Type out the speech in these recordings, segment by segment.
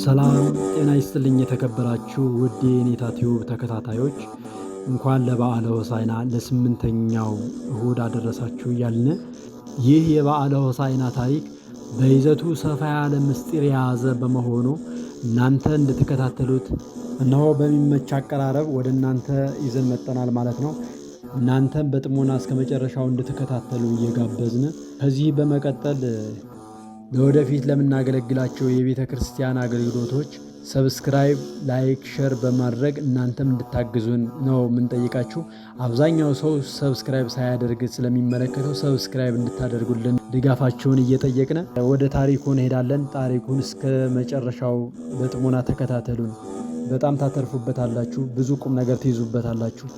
ሰላም ጤና ይስጥልኝ የተከበራችሁ ውድ የኔታ ቲዩብ ተከታታዮች፣ እንኳን ለበዓለ ሆሳዕና ለስምንተኛው እሁድ አደረሳችሁ እያልን፣ ይህ የበዓለ ሆሳዕና ታሪክ በይዘቱ ሰፋ ያለ ምስጢር የያዘ በመሆኑ እናንተ እንድትከታተሉት እነሆ በሚመች አቀራረብ ወደ እናንተ ይዘን መጠናል ማለት ነው። እናንተም በጥሞና እስከ መጨረሻው እንድትከታተሉ እየጋበዝን፣ ከዚህ በመቀጠል ለወደፊት ለምናገለግላቸው የቤተ ክርስቲያን አገልግሎቶች subscribe፣ like፣ share በማድረግ እናንተም እንድታግዙን ነው የምንጠይቃችሁ። አብዛኛው ሰው subscribe ሳያደርግ ስለሚመለከተው subscribe እንድታደርጉልን ድጋፋችሁን እየጠየቅን ወደ ታሪኩ እንሄዳለን። ታሪኩን እስከ መጨረሻው በጥሞና ተከታተሉን። በጣም ታተርፉበታላችሁ። ብዙ ቁም ነገር ትይዙበታላችሁ።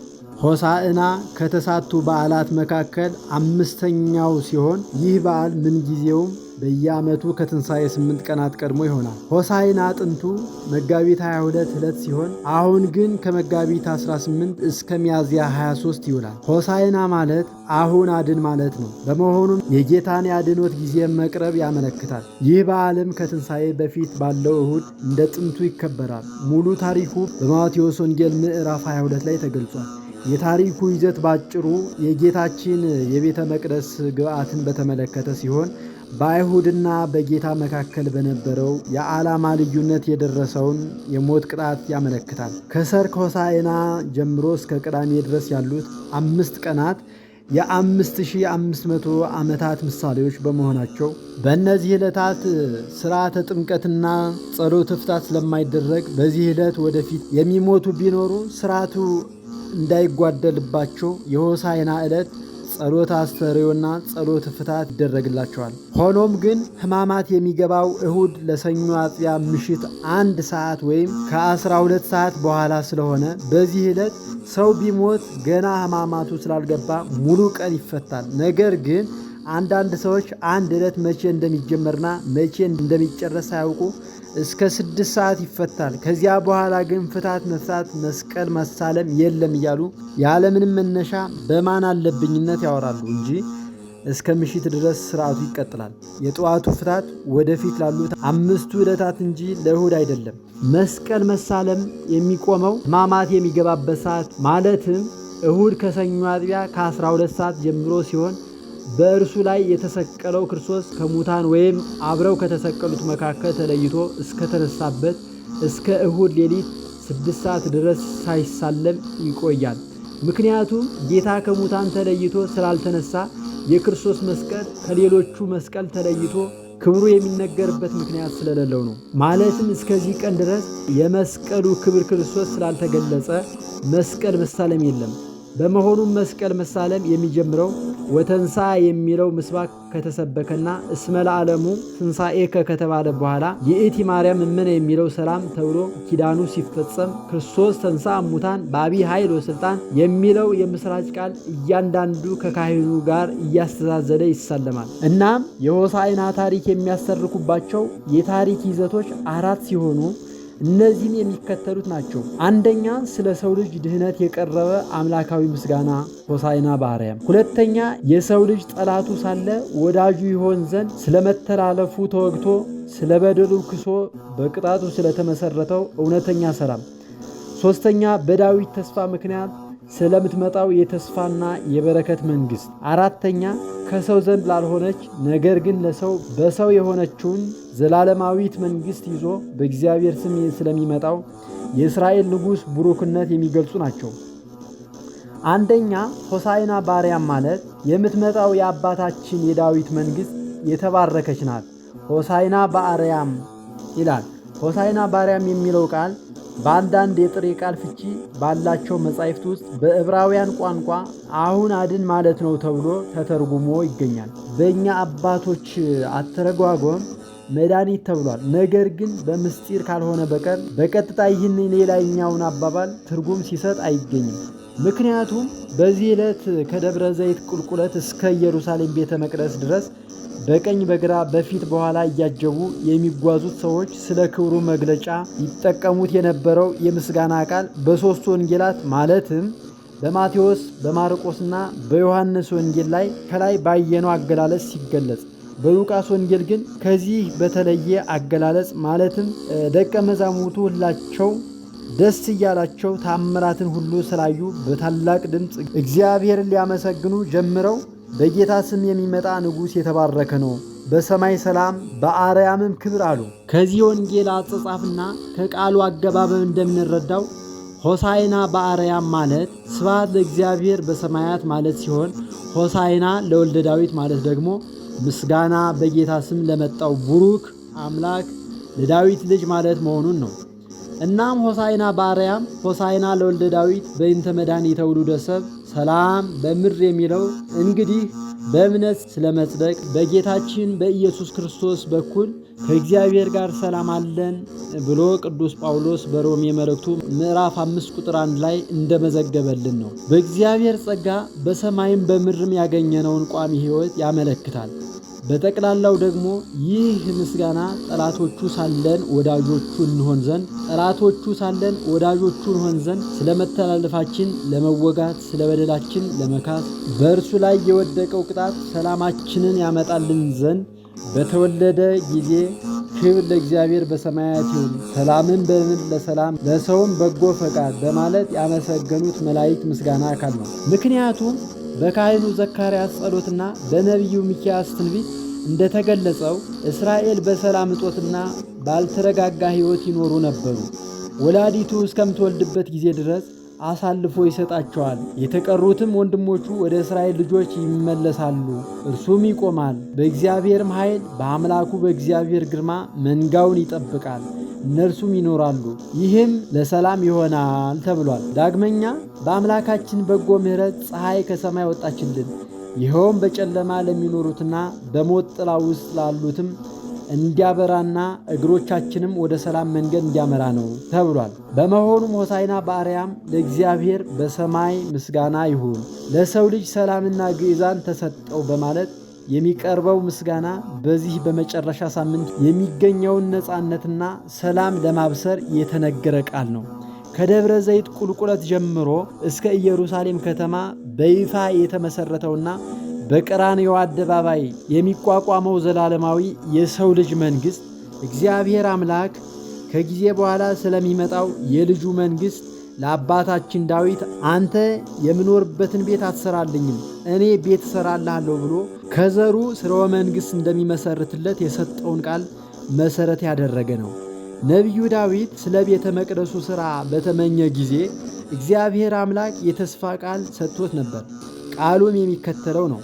ሆሳዕና ከተሳቱ በዓላት መካከል አምስተኛው ሲሆን ይህ በዓል ምንጊዜውም በየዓመቱ ከትንሣኤ 8 ቀናት ቀድሞ ይሆናል። ሆሳዕና ጥንቱ መጋቢት 22 ዕለት ሲሆን አሁን ግን ከመጋቢት 18 እስከ ሚያዝያ 23 ይውላል። ሆሳዕና ማለት አሁን አድን ማለት ነው። በመሆኑም የጌታን የአድኖት ጊዜ መቅረብ ያመለክታል። ይህ በዓልም ከትንሣኤ በፊት ባለው እሁድ እንደ ጥንቱ ይከበራል። ሙሉ ታሪኩ በማቴዎስ ወንጌል ምዕራፍ 22 ላይ ተገልጿል። የታሪኩ ይዘት ባጭሩ የጌታችን የቤተ መቅደስ ግብዓትን በተመለከተ ሲሆን በአይሁድና በጌታ መካከል በነበረው የዓላማ ልዩነት የደረሰውን የሞት ቅጣት ያመለክታል። ከሰርክ ሆሳዕና ጀምሮ እስከ ቅዳሜ ድረስ ያሉት 5 ቀናት የ5500 ዓመታት ምሳሌዎች በመሆናቸው በእነዚህ ዕለታት ሥርዓተ ጥምቀትና ጸሎተ ፍትሐት ስለማይደረግ በዚህ ዕለት ወደፊት የሚሞቱ ቢኖሩ ሥርዓቱ እንዳይጓደልባቸው የሆሳዕና ዕለት ጸሎተ አስተርእዮና ጸሎተ ፍትሐት ይደረግላቸዋል። ሆኖም ግን ሕማማት የሚገባው እሁድ ለሰኞ አጥቢያ ምሽት 1 ሰዓት ወይም ከ12 ሰዓት በኋላ ስለሆነ በዚህ ዕለት ሰው ቢሞት ገና ሕማማቱ ስላልገባ ሙሉ ቀን ይፈታል። ነገር ግን አንዳንድ ሰዎች አንድ ዕለት መቼ እንደሚጀመርና መቼ እንደሚጨረስ ሳያውቁ እስከ 6 ሰዓት ይፈታል። ከዚያ በኋላ ግን ፍታት መፍታት፣ መስቀል መሳለም የለም እያሉ ያለምንም መነሻ በማን አለብኝነት ያወራሉ እንጂ እስከ ምሽት ድረስ ስርዓቱ ይቀጥላል። የጠዋቱ ፍታት ወደፊት ላሉት አምስቱ ዕለታት እንጂ ለእሁድ አይደለም። መስቀል መሳለም የሚቆመው ሕማማት የሚገባበት ሰዓት ማለትም እሁድ ከሰኞ አጥቢያ ከ12 ሰዓት ጀምሮ ሲሆን በእርሱ ላይ የተሰቀለው ክርስቶስ ከሙታን ወይም አብረው ከተሰቀሉት መካከል ተለይቶ እስከተነሳበት እስከ እሁድ ሌሊት 6 ሰዓት ድረስ ሳይሳለም ይቆያል። ምክንያቱም ጌታ ከሙታን ተለይቶ ስላልተነሳ የክርስቶስ መስቀል ከሌሎቹ መስቀል ተለይቶ ክብሩ የሚነገርበት ምክንያት ስለሌለው ነው። ማለትም እስከዚህ ቀን ድረስ የመስቀሉ ክብር ክርስቶስ ስላልተገለጸ መስቀል መሳለም የለም። በመሆኑም መስቀል መሳለም የሚጀምረው ወተንሥአ የሚለው ምስባክ ከተሰበከና እስመ ለዓለሙ ትንሣኤከ ከተባለ በኋላ ይእቲ ማርያም እምነ የሚለው ሰላም ተብሎ ኪዳኑ ሲፈጸም ክርስቶስ ተንሥአ እሙታን በዐቢይ ኃይል ወሥልጣን የሚለው የምስራች ቃል እያንዳንዱ ከካህኑ ጋር እያስተዛዘለ ይሳለማል። እናም የሆሳዕና ታሪክ የሚያስተርኩባቸው የታሪክ ይዘቶች አራት ሲሆኑ እነዚህም የሚከተሉት ናቸው። አንደኛ፣ ስለ ሰው ልጅ ድህነት የቀረበ አምላካዊ ምስጋና ሆሳዕና በአርያም። ሁለተኛ፣ የሰው ልጅ ጠላቱ ሳለ ወዳጁ ይሆን ዘንድ ስለመተላለፉ ተወግቶ ስለ በደሉ ክሶ በቅጣቱ ስለተመሰረተው እውነተኛ ሰላም። ሶስተኛ፣ በዳዊት ተስፋ ምክንያት ስለምትመጣው የተስፋና የበረከት መንግስት። አራተኛ፣ ከሰው ዘንድ ላልሆነች ነገር ግን ለሰው በሰው የሆነችውን ዘላለማዊት መንግስት ይዞ በእግዚአብሔር ስም ስለሚመጣው የእስራኤል ንጉሥ ቡሩክነት የሚገልጹ ናቸው። አንደኛ፣ ሆሳዕና በአርያም ማለት የምትመጣው የአባታችን የዳዊት መንግስት የተባረከች ናት። ሆሳዕና በአርያም ይላል። ሆሳዕና በአርያም የሚለው ቃል በአንዳንድ የጥሬ ቃል ፍቺ ባላቸው መጻሕፍት ውስጥ በዕብራውያን ቋንቋ አሁን አድን ማለት ነው ተብሎ ተተርጉሞ ይገኛል። በእኛ አባቶች አተረጓጎም መድኃኒት ተብሏል። ነገር ግን በምስጢር ካልሆነ በቀር በቀጥታ ይህን ሌላኛውን አባባል ትርጉም ሲሰጥ አይገኝም። ምክንያቱም በዚህ ዕለት ከደብረ ዘይት ቁልቁለት እስከ ኢየሩሳሌም ቤተ መቅደስ ድረስ በቀኝ በግራ በፊት በኋላ እያጀቡ የሚጓዙት ሰዎች ስለ ክብሩ መግለጫ ይጠቀሙት የነበረው የምስጋና ቃል በሦስቱ ወንጌላት ማለትም በማቴዎስ፣ በማርቆስና በዮሐንስ ወንጌል ላይ ከላይ ባየነው አገላለጽ ሲገለጽ በሉቃስ ወንጌል ግን ከዚህ በተለየ አገላለጽ ማለትም ደቀ መዛሙርቱ ሁላቸው ደስ እያላቸው ታምራትን ሁሉ ስላዩ በታላቅ ድምፅ እግዚአብሔርን ሊያመሰግኑ ጀምረው በጌታ ስም የሚመጣ ንጉሥ የተባረከ ነው፣ በሰማይ ሰላም በአርያምም ክብር አሉ። ከዚህ ወንጌል አጸጻፍና ከቃሉ አገባበብ እንደምንረዳው ሆሳዕና በአርያም ማለት ስብሐት ለእግዚአብሔር በሰማያት ማለት ሲሆን ሆሳዕና ለወልደ ዳዊት ማለት ደግሞ ምስጋና በጌታ ስም ለመጣው ቡሩክ አምላክ ለዳዊት ልጅ ማለት መሆኑን ነው። እናም ሆሳዕና በአርያም፣ ሆሳዕና ለወልደ ዳዊት በእንተ መድኃኒተ ውሉደ ሰብእ ሰላም በምድር የሚለው እንግዲህ በእምነት ስለመጽደቅ በጌታችን በኢየሱስ ክርስቶስ በኩል ከእግዚአብሔር ጋር ሰላም አለን ብሎ ቅዱስ ጳውሎስ በሮሜ መልእክቱ ምዕራፍ 5 ቁጥር 1 ላይ እንደመዘገበልን ነው። በእግዚአብሔር ጸጋ በሰማይም በምድርም ያገኘነውን ቋሚ ሕይወት ያመለክታል። በጠቅላላው ደግሞ ይህ ምስጋና ጠላቶቹ ሳለን ወዳጆቹ እንሆን ዘንድ ጠላቶቹ ሳለን ወዳጆቹ እንሆን ዘንድ ስለ መተላለፋችን ለመወጋት፣ ስለ በደላችን ለመካስ በእርሱ ላይ የወደቀው ቅጣት ሰላማችንን ያመጣልን ዘንድ በተወለደ ጊዜ ክብር ለእግዚአብሔር በሰማያት ይሁን፣ ሰላምን በምድር ለሰላም ለሰውም በጎ ፈቃድ በማለት ያመሰገኑት መላእክት ምስጋና አካል ነው። ምክንያቱም በካህኑ ዘካርያስ ጸሎትና በነቢዩ ሚክያስ ትንቢት እንደተገለጸው እስራኤል በሰላም እጦትና ባልተረጋጋ ሕይወት ይኖሩ ነበሩ። ወላዲቱ እስከምትወልድበት ጊዜ ድረስ አሳልፎ ይሰጣቸዋል። የተቀሩትም ወንድሞቹ ወደ እስራኤል ልጆች ይመለሳሉ። እርሱም ይቆማል፣ በእግዚአብሔርም ኃይል በአምላኩ በእግዚአብሔር ግርማ መንጋውን ይጠብቃል፣ እነርሱም ይኖራሉ። ይህም ለሰላም ይሆናል ተብሏል። ዳግመኛ በአምላካችን በጎ ምሕረት ፀሐይ ከሰማይ ወጣችልን፣ ይኸውም በጨለማ ለሚኖሩትና በሞት ጥላ ውስጥ ላሉትም እንዲያበራና እግሮቻችንም ወደ ሰላም መንገድ እንዲያመራ ነው ተብሏል። በመሆኑም ሆሳዕና በአርያም ለእግዚአብሔር በሰማይ ምስጋና ይሁን፣ ለሰው ልጅ ሰላምና ግዕዛን ተሰጠው በማለት የሚቀርበው ምስጋና በዚህ በመጨረሻ ሳምንት የሚገኘውን ነፃነትና ሰላም ለማብሰር የተነገረ ቃል ነው። ከደብረ ዘይት ቁልቁለት ጀምሮ እስከ ኢየሩሳሌም ከተማ በይፋ የተመሰረተውና በቀራንዮ አደባባይ የሚቋቋመው ዘላለማዊ የሰው ልጅ መንግሥት እግዚአብሔር አምላክ ከጊዜ በኋላ ስለሚመጣው የልጁ መንግሥት ለአባታችን ዳዊት አንተ የምኖርበትን ቤት አትሰራልኝም፣ እኔ ቤት እሰራልሃለሁ ብሎ ከዘሩ ስርወ መንግሥት እንደሚመሰርትለት የሰጠውን ቃል መሠረት ያደረገ ነው። ነቢዩ ዳዊት ስለ ቤተ መቅደሱ ሥራ በተመኘ ጊዜ እግዚአብሔር አምላክ የተስፋ ቃል ሰጥቶት ነበር። ቃሉም የሚከተለው ነው።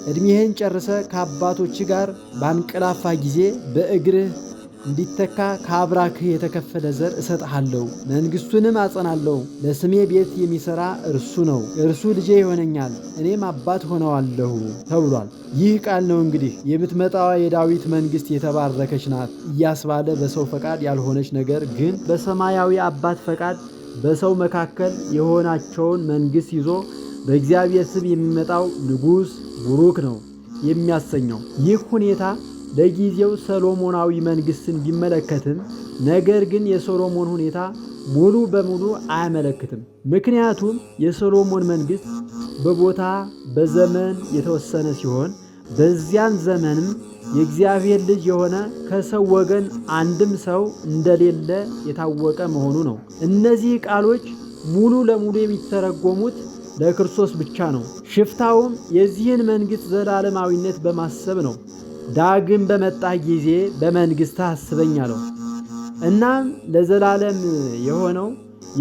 ዕድሜህን ጨርሰ ከአባቶች ጋር ባንቀላፋ ጊዜ በእግርህ እንዲተካ ከአብራክህ የተከፈለ ዘር እሰጥሃለሁ፣ መንግሥቱንም አጸናለሁ። ለስሜ ቤት የሚሠራ እርሱ ነው፣ እርሱ ልጄ ይሆነኛል፣ እኔም አባት ሆነዋለሁ ተብሏል። ይህ ቃል ነው እንግዲህ የምትመጣዋ የዳዊት መንግሥት የተባረከች ናት እያስባለ በሰው ፈቃድ ያልሆነች ነገር ግን በሰማያዊ አባት ፈቃድ በሰው መካከል የሆናቸውን መንግሥት ይዞ በእግዚአብሔር ስም የሚመጣው ንጉሥ ቡሩክ ነው የሚያሰኘው። ይህ ሁኔታ ለጊዜው ሰሎሞናዊ መንግስትን ቢመለከትም ነገር ግን የሰሎሞን ሁኔታ ሙሉ በሙሉ አያመለክትም። ምክንያቱም የሰሎሞን መንግስት በቦታ በዘመን የተወሰነ ሲሆን በዚያን ዘመንም የእግዚአብሔር ልጅ የሆነ ከሰው ወገን አንድም ሰው እንደሌለ የታወቀ መሆኑ ነው። እነዚህ ቃሎች ሙሉ ለሙሉ የሚተረጎሙት ለክርስቶስ ብቻ ነው። ሽፍታውም የዚህን መንግሥት ዘላለማዊነት በማሰብ ነው። ዳግም በመጣ ጊዜ በመንግሥትህ አስበኝ አለው። እናም ለዘላለም የሆነው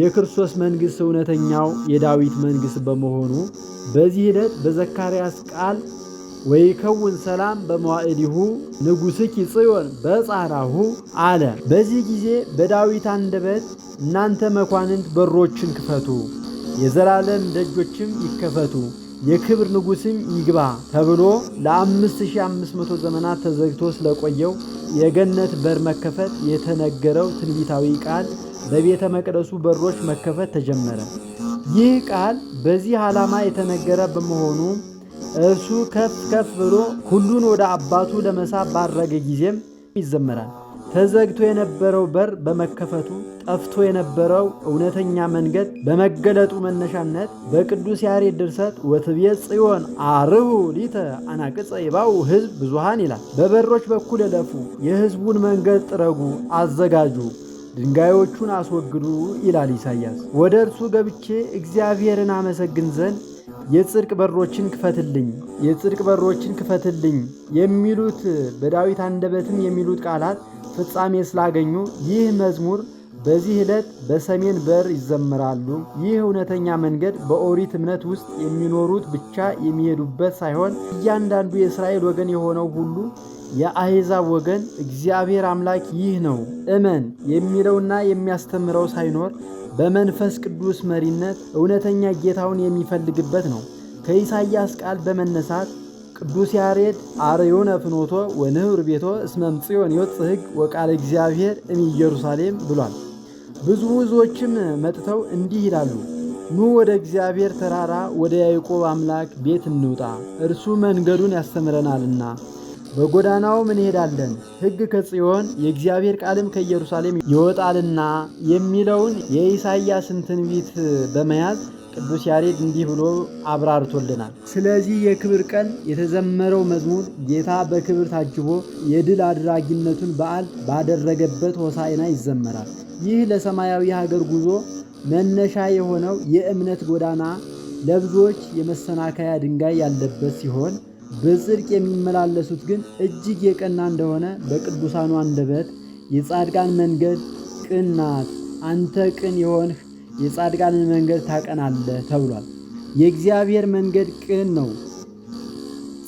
የክርስቶስ መንግሥት እውነተኛው የዳዊት መንግሥት በመሆኑ በዚህ ዕለት በዘካርያስ ቃል ወይከውን ሰላም በመዋዕሊሁ ንጉሥኪ ጽዮን በጻራሁ አለ። በዚህ ጊዜ በዳዊት አንደበት እናንተ መኳንንት በሮችን ክፈቱ፣ የዘላለም ደጆችም ይከፈቱ፣ የክብር ንጉሥም ይግባ ተብሎ ለ5500 ዘመናት ተዘግቶ ስለቆየው የገነት በር መከፈት የተነገረው ትንቢታዊ ቃል በቤተ መቅደሱ በሮች መከፈት ተጀመረ። ይህ ቃል በዚህ ዓላማ የተነገረ በመሆኑ እርሱ ከፍ ከፍ ብሎ ሁሉን ወደ አባቱ ለመሳብ ባረገ ጊዜም ይዘመራል። ተዘግቶ የነበረው በር በመከፈቱ ጠፍቶ የነበረው እውነተኛ መንገድ በመገለጡ መነሻነት በቅዱስ ያሬድ ድርሰት ወትቤ ጽዮን አርሁ ሊተ አናቅጸ ይባው ሕዝብ ብዙሃን ይላል። በበሮች በኩል እለፉ፣ የሕዝቡን መንገድ ጥረጉ፣ አዘጋጁ፣ ድንጋዮቹን አስወግዱ ይላል ኢሳይያስ። ወደ እርሱ ገብቼ እግዚአብሔርን አመሰግን ዘንድ የጽድቅ በሮችን ክፈትልኝ፣ የጽድቅ በሮችን ክፈትልኝ የሚሉት በዳዊት አንደበትም የሚሉት ቃላት ፍጻሜ ስላገኙ ይህ መዝሙር በዚህ ዕለት በሰሜን በር ይዘምራሉ። ይህ እውነተኛ መንገድ በኦሪት እምነት ውስጥ የሚኖሩት ብቻ የሚሄዱበት ሳይሆን እያንዳንዱ የእስራኤል ወገን የሆነው ሁሉ፣ የአሕዛብ ወገን እግዚአብሔር አምላክ ይህ ነው እመን የሚለውና የሚያስተምረው ሳይኖር በመንፈስ ቅዱስ መሪነት እውነተኛ ጌታውን የሚፈልግበት ነው። ከኢሳይያስ ቃል በመነሳት ቅዱስ ያሬድ አርዮነ ፍኖቶ ወንህር ቤቶ እስመ እምጽዮን ይወፅእ ሕግ ወቃለ እግዚአብሔር እምኢየሩሳሌም ብሏል። ብዙ ብዙዎችም መጥተው እንዲህ ይላሉ፣ ኑ ወደ እግዚአብሔር ተራራ ወደ ያዕቆብ አምላክ ቤት እንውጣ፣ እርሱ መንገዱን ያስተምረናልና በጎዳናውም እንሄዳለን። ሕግ ከጽዮን የእግዚአብሔር ቃልም ከኢየሩሳሌም ይወጣልና የሚለውን የኢሳይያስን ትንቢት በመያዝ ቅዱስ ያሬድ እንዲህ ብሎ አብራርቶልናል። ስለዚህ የክብር ቀን የተዘመረው መዝሙር ጌታ በክብር ታጅቦ የድል አድራጊነቱን በዓል ባደረገበት ሆሳዕና ይዘመራል። ይህ ለሰማያዊ ሀገር ጉዞ መነሻ የሆነው የእምነት ጎዳና ለብዙዎች የመሰናከያ ድንጋይ ያለበት ሲሆን በጽድቅ የሚመላለሱት ግን እጅግ የቀና እንደሆነ በቅዱሳኑ አንደበት የጻድቃን መንገድ ቅን ናት፣ አንተ ቅን የሆንህ የጻድቃንን መንገድ ታቀናለህ ተብሏል። የእግዚአብሔር መንገድ ቅን ነው፣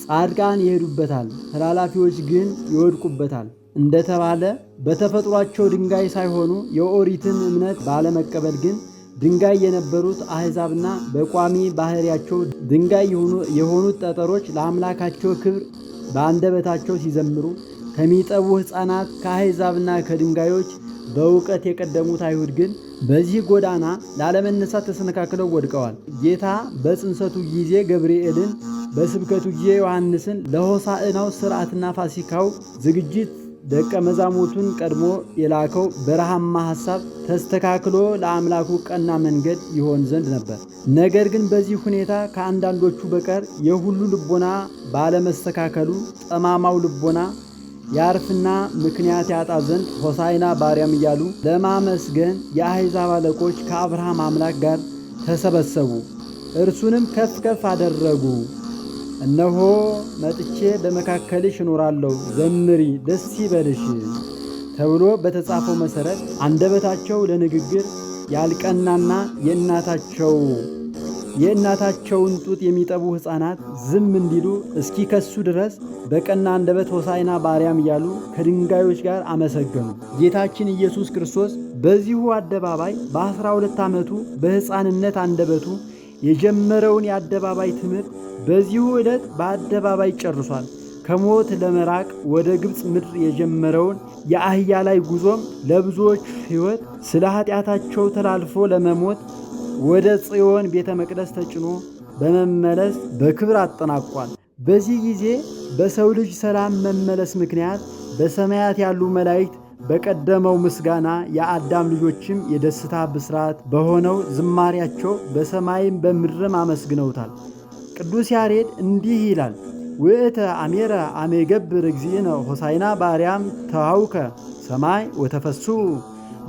ጻድቃን ይሄዱበታል፣ ተላላፊዎች ግን ይወድቁበታል እንደተባለ በተፈጥሯቸው ድንጋይ ሳይሆኑ የኦሪትን እምነት ባለመቀበል ግን ድንጋይ የነበሩት አሕዛብና በቋሚ ባህሪያቸው ድንጋይ የሆኑት ጠጠሮች ለአምላካቸው ክብር በአንደበታቸው ሲዘምሩ ከሚጠቡ ሕፃናት ከአሕዛብና ከድንጋዮች በእውቀት የቀደሙት አይሁድ ግን በዚህ ጎዳና ላለመነሳት ተሰነካክለው ወድቀዋል። ጌታ በጽንሰቱ ጊዜ ገብርኤልን፣ በስብከቱ ጊዜ ዮሐንስን ለሆሳዕናው ሥርዓትና ፋሲካው ዝግጅት ደቀ መዛሙርቱን ቀድሞ የላከው በረሃማ ሐሳብ ተስተካክሎ ለአምላኩ ቀና መንገድ ይሆን ዘንድ ነበር። ነገር ግን በዚህ ሁኔታ ከአንዳንዶቹ በቀር የሁሉ ልቦና ባለመስተካከሉ ጠማማው ልቦና ያርፍና ምክንያት ያጣ ዘንድ ሆሳዕና በአርያም እያሉ ለማመስገን የአሕዛብ አለቆች ከአብርሃም አምላክ ጋር ተሰበሰቡ፣ እርሱንም ከፍ ከፍ አደረጉ። እነሆ መጥቼ በመካከልሽ እኖራለሁ፣ ዘምሪ፣ ደስ ይበልሽ ተብሎ በተጻፈው መሠረት አንደበታቸው ለንግግር ያልቀናና የእናታቸውን ጡት የሚጠቡ ሕፃናት ዝም እንዲሉ እስኪከሱ ድረስ በቀና አንደበት ሆሳዕና በአርያም እያሉ ከድንጋዮች ጋር አመሰገኑ። ጌታችን ኢየሱስ ክርስቶስ በዚሁ አደባባይ በ12 ዓመቱ በሕፃንነት አንደበቱ የጀመረውን የአደባባይ ትምህርት በዚሁ ዕለት በአደባባይ ጨርሷል። ከሞት ለመራቅ ወደ ግብፅ ምድር የጀመረውን የአህያ ላይ ጉዞም ለብዙዎች ሕይወት ስለ ኃጢአታቸው ተላልፎ ለመሞት ወደ ጽዮን ቤተ መቅደስ ተጭኖ በመመለስ በክብር አጠናቋል። በዚህ ጊዜ በሰው ልጅ ሰላም መመለስ ምክንያት በሰማያት ያሉ መላእክት በቀደመው ምስጋና የአዳም ልጆችም የደስታ ብስራት በሆነው ዝማሪያቸው በሰማይም በምድርም አመስግነውታል። ቅዱስ ያሬድ እንዲህ ይላል። ውእተ አሜረ አመ ይገብር እግዚእነ ሆሳዕና በአርያም ተሃውከ ሰማይ ወተፈሥሑ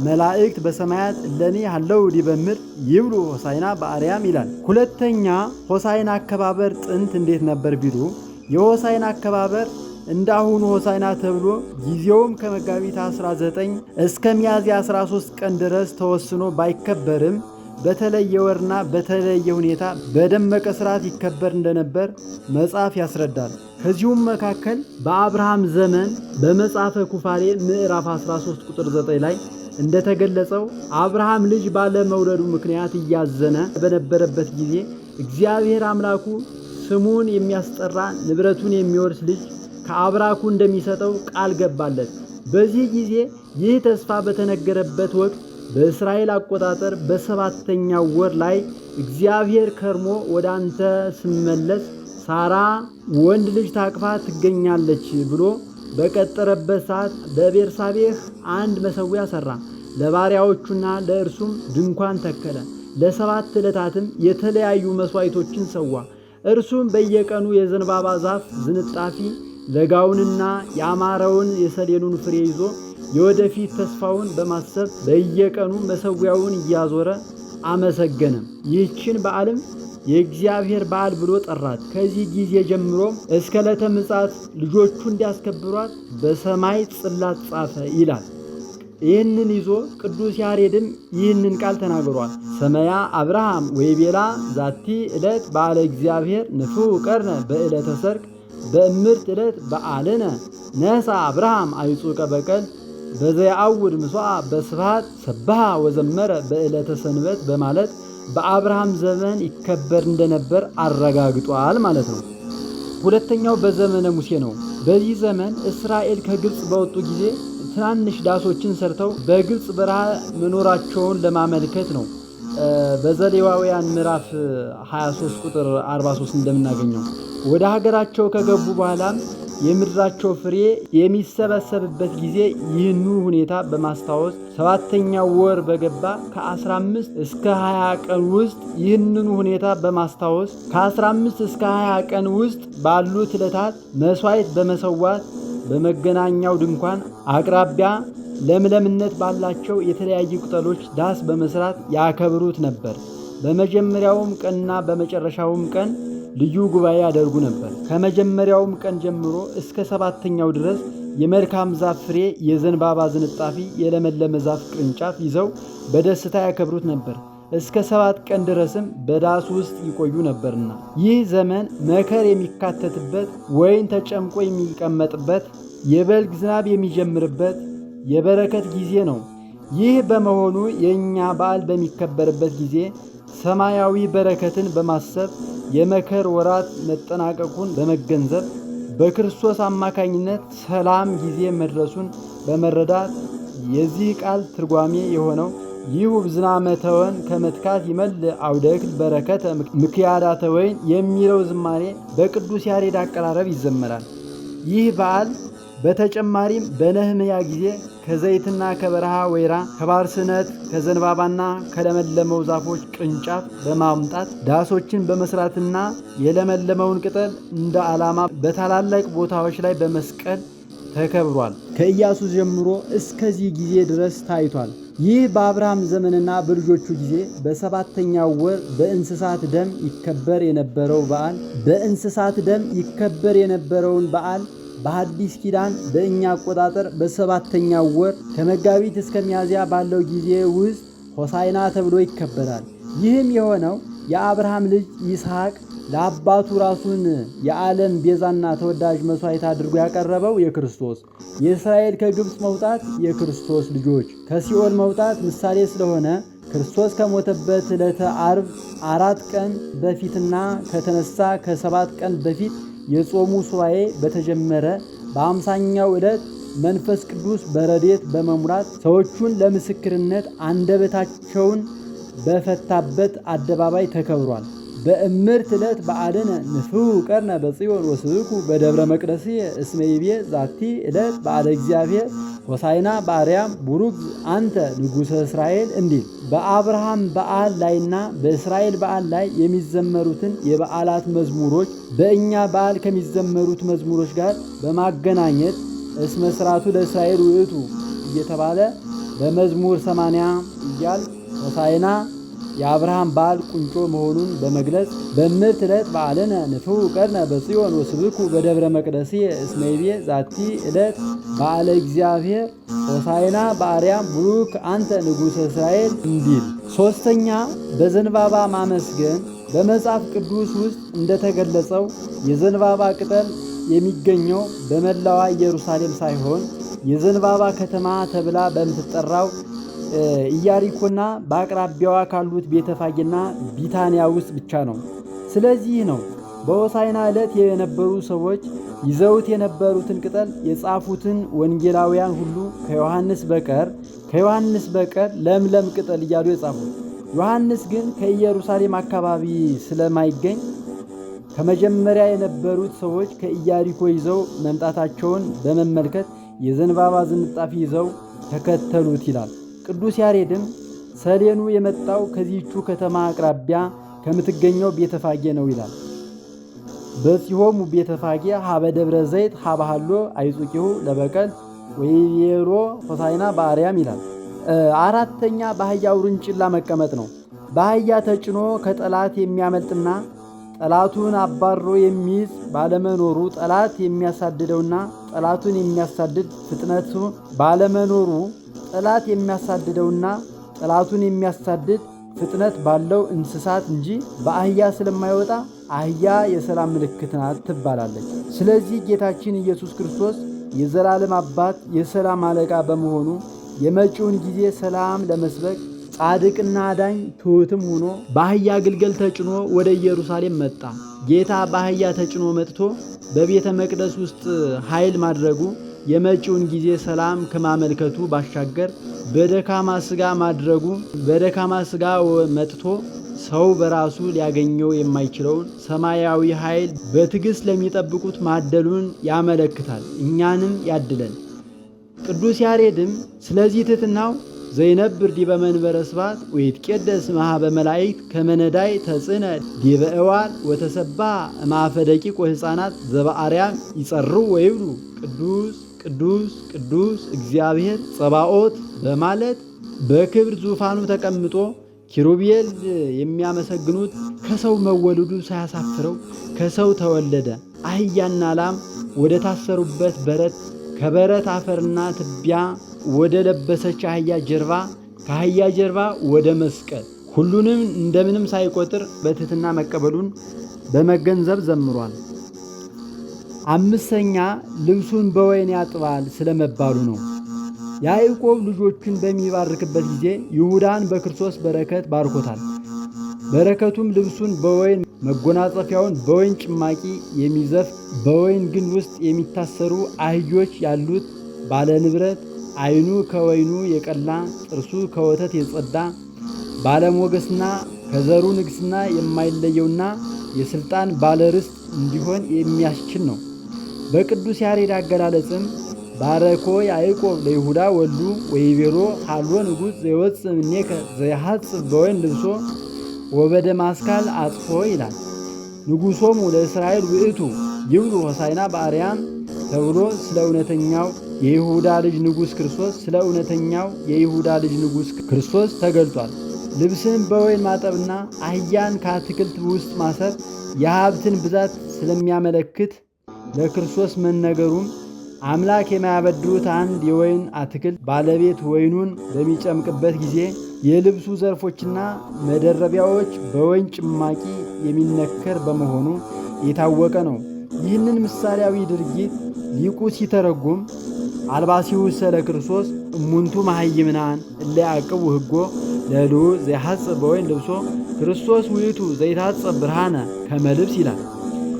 መላእክት በሰማያት እለኒ ሀለው ዲበ ምድር ይብሉ ሆሳዕና በአርያም ይላል። ሁለተኛ ሆሳዕና አከባበር ጥንት እንዴት ነበር ቢሉ የሆሳዕና አከባበር እንደ አሁኑ ሆሳዕና ተብሎ ጊዜውም ከመጋቢት 19 እስከ ሚያዝያ 13 ቀን ድረስ ተወስኖ ባይከበርም በተለየ ወርና በተለየ ሁኔታ በደመቀ ስርዓት ይከበር እንደነበር መጽሐፍ ያስረዳል። ከዚሁም መካከል በአብርሃም ዘመን በመጽሐፈ ኩፋሌ ምዕራፍ 13 ቁጥር 9 ላይ እንደተገለጸው አብርሃም ልጅ ባለመውለዱ ምክንያት እያዘነ በነበረበት ጊዜ እግዚአብሔር አምላኩ ስሙን የሚያስጠራ ንብረቱን የሚወርስ ልጅ ከአብራኩ እንደሚሰጠው ቃል ገባለት። በዚህ ጊዜ ይህ ተስፋ በተነገረበት ወቅት በእስራኤል አቆጣጠር በሰባተኛው ወር ላይ እግዚአብሔር ከርሞ ወደ አንተ ስመለስ ሳራ ወንድ ልጅ ታቅፋ ትገኛለች ብሎ በቀጠረበት ሰዓት በቤርሳቤህ አንድ መሠዊያ ሠራ። ለባሪያዎቹና ለእርሱም ድንኳን ተከለ። ለ7 ዕለታትም የተለያዩ መሥዋዕቶችን ሰዋ። እርሱም በየቀኑ የዘንባባ ዛፍ ዝንጣፊ ለጋውንና ያማረውን የሰሌኑን ፍሬ ይዞ የወደፊት ተስፋውን በማሰብ በየቀኑ መሠዊያውን እያዞረ አመሰገነ። ይህችን በዓልም የእግዚአብሔር በዓል ብሎ ጠራት። ከዚህ ጊዜ ጀምሮ እስከ ዕለተ ምጽአት ልጆቹ እንዲያስከብሯት በሰማይ ጽላት ጻፈ ይላል። ይህንን ይዞ ቅዱስ ያሬድም ይህንን ቃል ተናግሯል። ሰመያ አብርሃም ወይቤላ ዛቲ ዕለት በዓለ እግዚአብሔር ንፍሑ ቀርነ በዕለተ ሰርቅ በእምርት ዕለት በዓልነ ነሳ አብርሃም አይጹቀ በቀል በዘያአውድ ምስዋ በስብሐት ሰብሐ ወዘመረ በዕለተ ሰንበት በማለት በአብርሃም ዘመን ይከበር እንደነበር አረጋግጧል ማለት ነው። ሁለተኛው በዘመነ ሙሴ ነው። በዚህ ዘመን እስራኤል ከግብፅ በወጡ ጊዜ ትናንሽ ዳሶችን ሰርተው በግብፅ በረሃ መኖራቸውን ለማመልከት ነው። በዘሌዋውያን ምዕራፍ 23 ቁጥር 43 እንደምናገኘው ወደ ሀገራቸው ከገቡ በኋላም የምድራቸው ፍሬ የሚሰበሰብበት ጊዜ ይህኑ ሁኔታ በማስታወስ ሰባተኛው ወር በገባ ከ15 እስከ 20 ቀን ውስጥ ይህንኑ ሁኔታ በማስታወስ ከ15 እስከ 20 ቀን ውስጥ ባሉት ዕለታት መሥዋዕት በመሰዋት በመገናኛው ድንኳን አቅራቢያ ለምለምነት ባላቸው የተለያዩ ቅጠሎች ዳስ በመስራት ያከብሩት ነበር። በመጀመሪያውም ቀንና በመጨረሻውም ቀን ልዩ ጉባኤ ያደርጉ ነበር። ከመጀመሪያውም ቀን ጀምሮ እስከ ሰባተኛው ድረስ የመልካም ዛፍ ፍሬ፣ የዘንባባ ዝንጣፊ፣ የለመለመ ዛፍ ቅርንጫፍ ይዘው በደስታ ያከብሩት ነበር። እስከ 7 ቀን ድረስም በዳስ ውስጥ ይቆዩ ነበርና። ይህ ዘመን መከር የሚካተትበት፣ ወይን ተጨምቆ የሚቀመጥበት፣ የበልግ ዝናብ የሚጀምርበት የበረከት ጊዜ ነው። ይህ በመሆኑ የኛ በዓል በሚከበርበት ጊዜ ሰማያዊ በረከትን በማሰብ የመከር ወራት መጠናቀቁን በመገንዘብ በክርስቶስ አማካኝነት ሰላም ጊዜ መድረሱን በመረዳት የዚህ ቃል ትርጓሜ የሆነው ይሁብ ዝናመ ተወን ከመትካት ይመልእ አውደ እክል በረከተ ምክያዳተ ወይን የሚለው ዝማሬ በቅዱስ ያሬድ አቀራረብ ይዘመራል። ይህ በዓል በተጨማሪም በነህምያ ጊዜ ከዘይትና ከበረሃ ወይራ ከባርስነት ከዘንባባና ከለመለመው ዛፎች ቅርንጫፍ በማምጣት ዳሶችን በመስራትና የለመለመውን ቅጠል እንደ ዓላማ በታላላቅ ቦታዎች ላይ በመስቀል ተከብሯል። ከኢያሱ ጀምሮ እስከዚህ ጊዜ ድረስ ታይቷል። ይህ በአብርሃም ዘመንና በልጆቹ ጊዜ በሰባተኛው ወር በእንስሳት ደም ይከበር የነበረው በዓል በእንስሳት ደም ይከበር የነበረውን በዓል በሐዲስ ኪዳን በእኛ አቆጣጠር በሰባተኛው ወር ከመጋቢት እስከ ሚያዝያ ባለው ጊዜ ውስጥ ሆሳዕና ተብሎ ይከበራል። ይህም የሆነው የአብርሃም ልጅ ይስሐቅ ለአባቱ ራሱን የዓለም ቤዛና ተወዳጅ መስዋዕት አድርጎ ያቀረበው የክርስቶስ የእስራኤል ከግብፅ መውጣት የክርስቶስ ልጆች ከሲኦል መውጣት ምሳሌ ስለሆነ ክርስቶስ ከሞተበት ዕለተ ዓርብ 4 ቀን በፊትና ከተነሳ ከ7 ቀን በፊት የጾሙ ሱባኤ በተጀመረ በ50ኛው ዕለት መንፈስ ቅዱስ በረድኤት በመሙላት ሰዎቹን ለምስክርነት አንደበታቸውን በፈታበት አደባባይ ተከብሯል። በእምርት ዕለት በዓልነ ንፍሑ ቀርነ በጽዮን ወስብኩ በደብረ መቅደስየ እስመ ይቤ ዛቲ ዕለት በዓለ እግዚአብሔር ሆሳዕና በአርያም ቡሩክ አንተ ንጉሠ እስራኤል እንዲል በአብርሃም በዓል ላይና በእስራኤል በዓል ላይ የሚዘመሩትን የበዓላት መዝሙሮች በእኛ በዓል ከሚዘመሩት መዝሙሮች ጋር በማገናኘት እስመ ሥርዓቱ ለእስራኤል ውእቱ እየተባለ በመዝሙር 80 እያል ሆሳዕና የአብርሃም በዓል ቁንጮ መሆኑን በመግለጽ በምርት ዕለት በዓልነ ንፍሑ ቀርነ በጽዮን ወስብኩ በደብረ መቅደስየ እስመ ይቤ ዛቲ ዕለት በዓለ እግዚአብሔር ሆሳዕና በአርያም ቡሩክ አንተ ንጉሠ እስራኤል እንዲል። ሶስተኛ በዘንባባ ማመስገን። በመጽሐፍ ቅዱስ ውስጥ እንደተገለጸው የዘንባባ ቅጠል የሚገኘው በመላዋ ኢየሩሳሌም ሳይሆን የዘንባባ ከተማ ተብላ በምትጠራው ኢያሪኮና በአቅራቢያዋ ካሉት ቤተፋጌና ቢታንያ ውስጥ ብቻ ነው። ስለዚህ ነው በሆሳዕና ዕለት የነበሩ ሰዎች ይዘውት የነበሩትን ቅጠል የጻፉትን ወንጌላውያን ሁሉ ከዮሐንስ በቀር ለምለም ቅጠል እያሉ የጻፉት። ዮሐንስ ግን ከኢየሩሳሌም አካባቢ ስለማይገኝ ከመጀመሪያ የነበሩት ሰዎች ከኢያሪኮ ይዘው መምጣታቸውን በመመልከት የዘንባባ ዝንጣፊ ይዘው ተከተሉት ይላል። ቅዱስ ያሬድም ሰሌኑ የመጣው ከዚህቹ ከተማ አቅራቢያ ከምትገኘው ቤተፋጌ ነው ይላል። በጺሆሙ ቤተፋጌ ሀበ ደብረ ዘይት ሀበሃሎ አይጹቂሁ ለበቀል ወይቤሮ ሆሳዕና በአርያም ይላል። አራተኛ በአህያ ውርንጭላ መቀመጥ ነው። በአህያ ተጭኖ ከጠላት የሚያመልጥና ጠላቱን አባሮ የሚይዝ ባለመኖሩ ጠላት የሚያሳድደውና ጠላቱን የሚያሳድድ ፍጥነቱ ባለመኖሩ ጠላት የሚያሳድደውና ጠላቱን የሚያሳድድ ፍጥነት ባለው እንስሳት እንጂ በአህያ ስለማይወጣ አህያ የሰላም ምልክት ናት ትባላለች። ስለዚህ ጌታችን ኢየሱስ ክርስቶስ የዘላለም አባት የሰላም አለቃ በመሆኑ የመጪውን ጊዜ ሰላም ለመስበክ ጻድቅና አዳኝ ትሑትም ሆኖ በአህያ ግልገል ተጭኖ ወደ ኢየሩሳሌም መጣ። ጌታ በአህያ ተጭኖ መጥቶ በቤተ መቅደስ ውስጥ ኃይል ማድረጉ የመጪውን ጊዜ ሰላም ከማመልከቱ ባሻገር በደካማ ሥጋ ማድረጉ በደካማ ሥጋ መጥቶ ሰው በራሱ ሊያገኘው የማይችለውን ሰማያዊ ኃይል በትዕግሥት ለሚጠብቁት ማደሉን ያመለክታል። እኛንም ያድለን። ቅዱስ ያሬድም ስለዚህ ትሕትናው ዘይነብር ዲበ መንበረ ስብሐት ወይትቄደስ እምኀበ መላእክት ከመ ነዳይ ተጽዕነ ዲበ እዋል ወተሰባ እምአፈ ደቂቅ ወሕፃናት ዘበአርያም ይጸርው ወይብሉ ቅዱስ ቅዱስ ቅዱስ እግዚአብሔር ጸባኦት በማለት በክብር ዙፋኑ ተቀምጦ ኪሩቤል የሚያመሰግኑት ከሰው መወለዱ ሳያሳፍረው ከሰው ተወለደ። አህያና ላም ወደ ታሰሩበት በረት ከበረት አፈርና ትቢያ ወደ ለበሰች አህያ ጀርባ ከአህያ ጀርባ ወደ መስቀል ሁሉንም እንደምንም ሳይቆጥር በትህትና መቀበሉን በመገንዘብ ዘምሯል። አምስተኛ ልብሱን በወይን ያጥባል ስለመባሉ ነው። ያዕቆብ ልጆቹን በሚባርክበት ጊዜ ይሁዳን በክርስቶስ በረከት ባርኮታል። በረከቱም ልብሱን በወይን መጎናጸፊያውን በወይን ጭማቂ የሚዘፍ በወይን ግንድ ውስጥ የሚታሰሩ አህዮች ያሉት ባለ ንብረት ዓይኑ ከወይኑ የቀላ ጥርሱ ከወተት የጸዳ ባለሞገስና ከዘሩ ንግስና የማይለየውና የስልጣን ባለርስት እንዲሆን የሚያስችል ነው። በቅዱስ ያሬድ አገላለጽም ባረኮ ያዕቆብ ለይሁዳ ወሉ ወይቤሎ ሀሎ ንጉሥ ዘይወፅእ እምኔከ ዘይሐጽብ በወይን ልብሶ ወበደማስካል አጽፎ ይላል። ንጉሶሙ ለእስራኤል ውእቱ ይብሉ ሆሳዕና በአርያም ተብሎ ስለ እውነተኛው የይሁዳ ልጅ ንጉሥ ክርስቶስ ስለ እውነተኛው የይሁዳ ልጅ ንጉሥ ክርስቶስ ተገልጧል። ልብስን በወይን ማጠብና አህያን ከአትክልት ውስጥ ማሰር የሀብትን ብዛት ስለሚያመለክት ለክርስቶስ መነገሩም አምላክ የማያበድሩት አንድ የወይን አትክልት ባለቤት ወይኑን በሚጨምቅበት ጊዜ የልብሱ ዘርፎችና መደረቢያዎች በወይን ጭማቂ የሚነከር በመሆኑ የታወቀ ነው። ይህንን ምሳሌያዊ ድርጊት ሊቁ ሲተረጉም አልባሲሁሰ ለክርስቶስ እሙንቱ መሃይምናን እለ ያዕቅቡ ሕጎ ለልዑል ዘይሐጽብ በወይን ልብሶ ክርስቶስ ውእቱ ዘይታጸብ ብርሃነ ከመ ልብስ ይላል።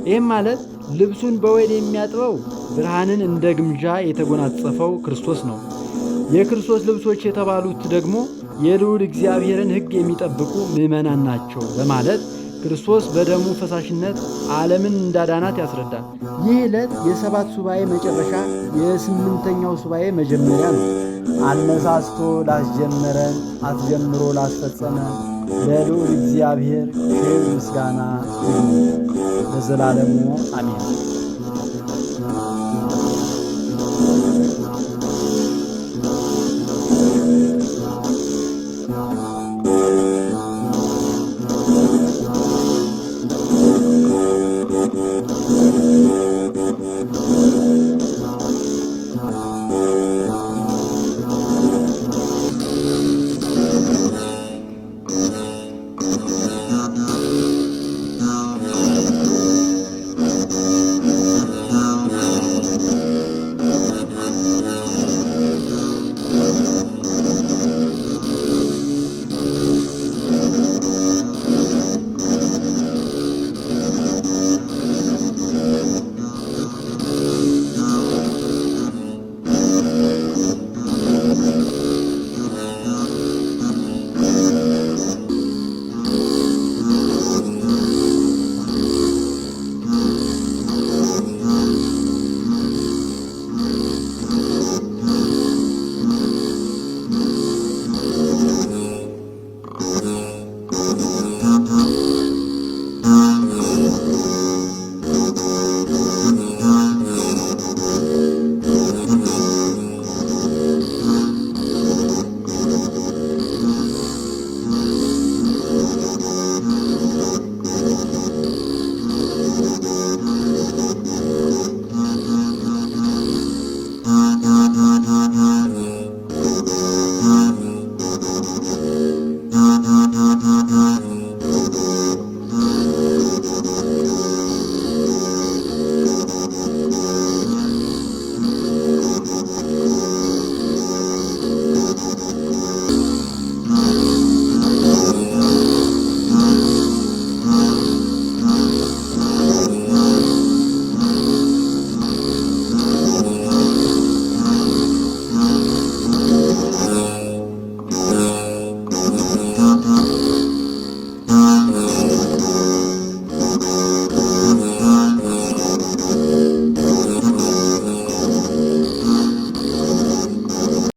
ይህም ማለት ልብሱን በወይን የሚያጥበው ብርሃንን እንደ ግምጃ የተጎናጸፈው ክርስቶስ ነው። የክርስቶስ ልብሶች የተባሉት ደግሞ የልዑል እግዚአብሔርን ሕግ የሚጠብቁ ምዕመናን ናቸው በማለት ክርስቶስ በደሙ ፈሳሽነት ዓለምን እንዳዳናት ያስረዳል። ይህ ዕለት የሰባት ሱባኤ መጨረሻ የስምንተኛው ሱባኤ መጀመሪያ ነው። አነሳስቶ ላስጀመረን አስጀምሮ ላስፈጸመን ለልዑል እግዚአብሔር ክብር ምስጋና ይሁን ለዘላለሙ አሜን።